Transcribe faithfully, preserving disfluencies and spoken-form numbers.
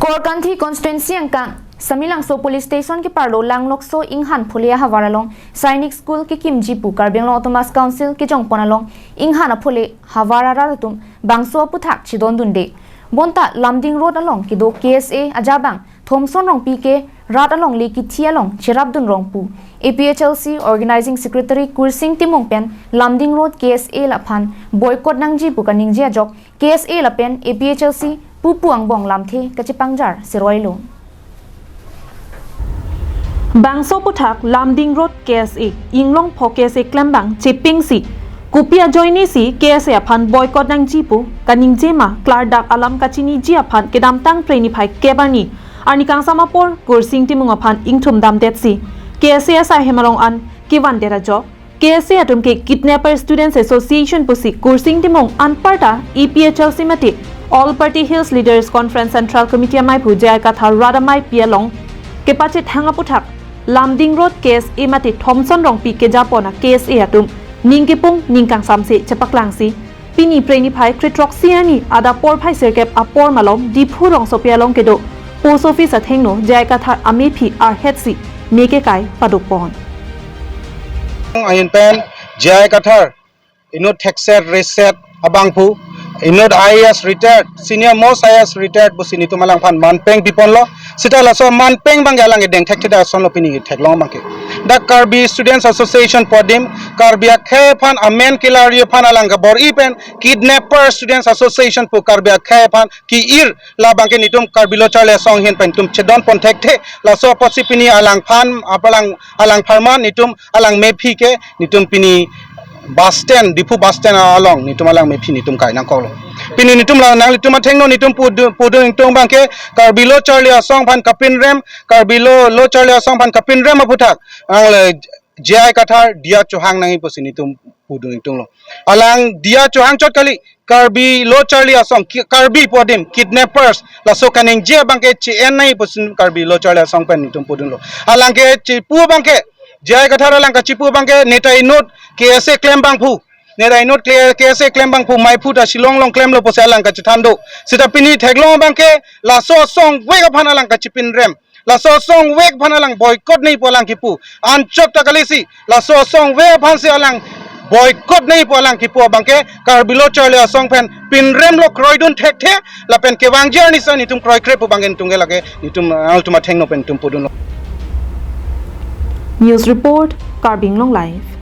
Korkanthi constituency angkang Samelangso police station keparlo Langlokso Inghan Phule ahavar along Sainik School kekimji pu Karbi Anglong Autonomous Council kejongpon along Inghan Aphule havar arat atum bangso aputhak chedondunde. Bonta Lumding Road along kedo K S A ajabang Thomson Rongpi ke rat alongle kithi along cherapdun rong pu A P H L C Organizing Secretary Kursing Timung pen Lumding Road K S A laphan boycott nangji pu kaningje ajok K S A lapen A P H L C pupu angbong lamthe kachepangjar seroilo. Bangso aputhak Lumding Road K S A, Inglongpho K S A klembang chepingsi kopi ajoinesi K S A aphan boycott nangji pu kaningje ma klardak alam kachiniji aphan kedamtang Phre niphai kep arni, arni kangsam apor Kursing Timung aphan ingthum damdetsi K S A asai hem along an kevandet ajok K S A atum ke Kidnapper Students Association pusi Kursing Timung anparta A P H L C mate All Party Hills Leaders Conference Central Committee amaiphu J I Kathar rat ameipi along kepachethang aputhak Lumding Road K S A mate Thomson Rongpi kejapon a K S A atum ning kepung ning kangsamse chepaklangsi pini Phre niphai kre throksi arni adap porphai sirkep apor malom Diphu rongsopi along kedo post office athengno J I Kathar amephi arhetsi me kekai padopon. Ahin pen J I Kathar inut thekset reset abangphu, inut I A S retired, senior most I A S retired pusi netum alangphan manpeng piponlo. Sita laso manpeng abangke alang edeng thekthedak asonlo pini theklong abangke. Dak Karbi Students Association pu adim, Karbi akhei aphan amen kelari aphan alang kabor-i pen Kidnapper Students Association pu Karbi akhei aphan ki-ir labangke netum Karbi Lo Charli Asong ahin pen netum chedonpon thekthe. Laso apotsi pini alangphan apalang alang pharman netum alang mephi ke netum pini bus stand, Diphu bus stand along netum alang mephi netum kai nangkoklo. Pini netum la nanglitum athengno netum pudu-, pudun ingtung abangke Karbi Lo Charli Asong aphan kapinrem, Karbi Lo, Lo Charli Asong aphan kapinrem aputhak angle J I Kathar diya chohang nangji pusi netum pudun ingtunglo. Alang diya chohang chot kali, Karbi Lo Charli Asong, ki-, Karbi pu adim, kidnappers, laso kaningje abangke che-en nangji pusi Karbi Lo Charli Asong pen netum pudunlo. Alangke chepu abangke, J I Kathar alang kachepu abangke, neta inut K S A klem abangphu, neta inut K-, K S A klem abangphu, maiphu ta Shillong along klemlo pusi alang kachethan do. Sita pini theklong abangke, laso asong vek aphan alang kachepinrem. Laso asong vek aphan alang boycott nangji pu alang kipu. Anchot ta kalisi, laso asong vek aphansi alang boycott nangji pu alang kipu abangke Karbi Lo Charli Asong pen pinremlo kroidun thekthe, lapen kevangji arnisa netum kroikre pu abangke netum ke lake netum, ah, netum athengno pen netum pudunlo. News report, Karbi Anglong Live.